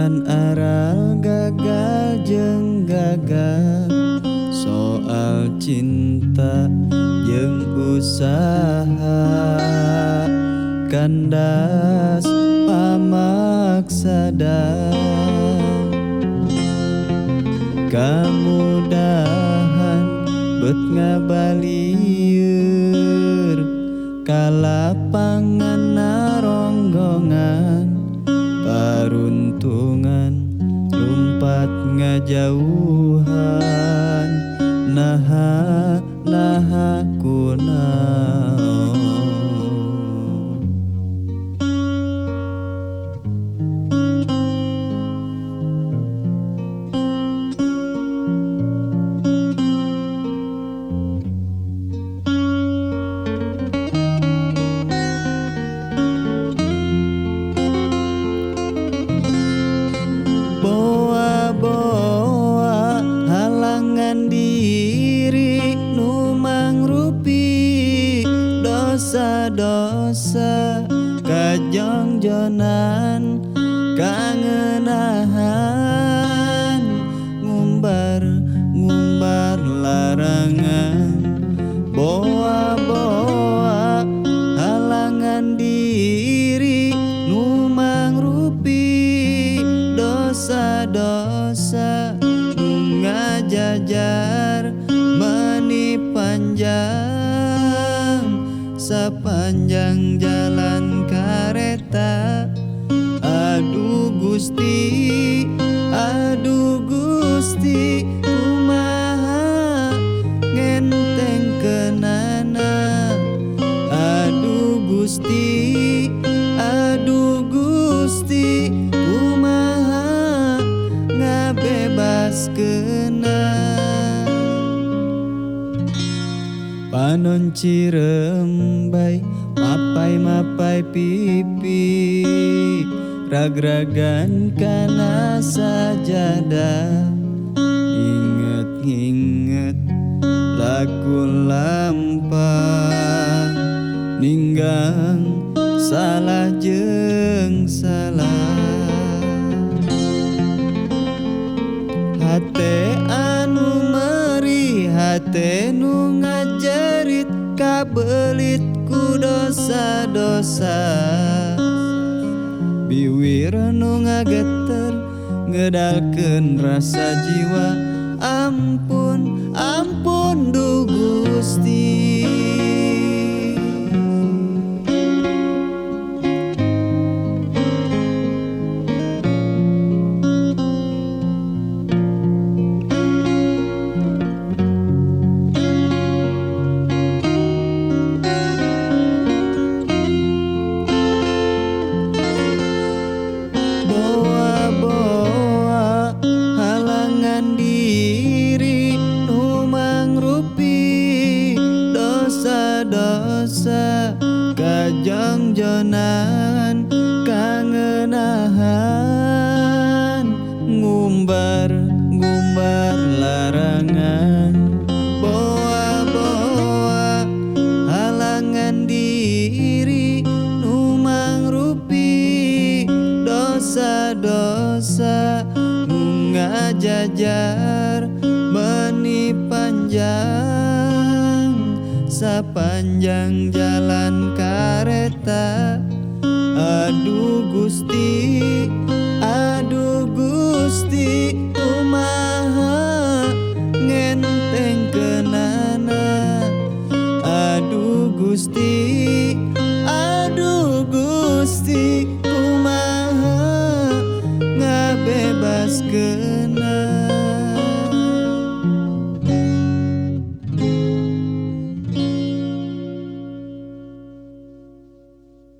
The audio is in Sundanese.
Ngan aral gagal jeung gagal soal cinta jeung usaha kandas pamaksada kamudahan bet ngabalieur kalapangan naronggongan paruntungan lumpat ngajauhan naha naha kunaon. Boa-boa halangan diri nu mangrupi dosa-dosa kajongjonan kangenahan ngumbar ngumbar larangan. Boa-boa halangan diri nu mangrupi dosa-dosa nu ngajajar meni panjang sepanjang jalan kareta. Aduh Gusti, aduh Gusti, kumaha ngentengkeunana. Aduh Gusti, aduh Gusti, kumaha ngabebaskeunna. Panon cirembay mapai-mapai pipi ragragan kana sajadah inget-inget laku lampah ninggang salah jeung salah. Hate anu meri hate nu ngajerit kabelit ku dosa-dosa biwir nu ngageter ngedalkeun rasa jiwa. Ampun ampun duh Gusti. Boa-boa halangan diri nu mangrupi dosa-dosa kajongjonan kangenahan ngumbar ngumbar larangan. Boa-boa halangan diri nu mangrupi dosa-dosa nu ngajajar meni panjang sepanjang jalan kareta. Aduh Gusti, aduh Gusti, kumaha ngentengkeunana. Aduh Gusti,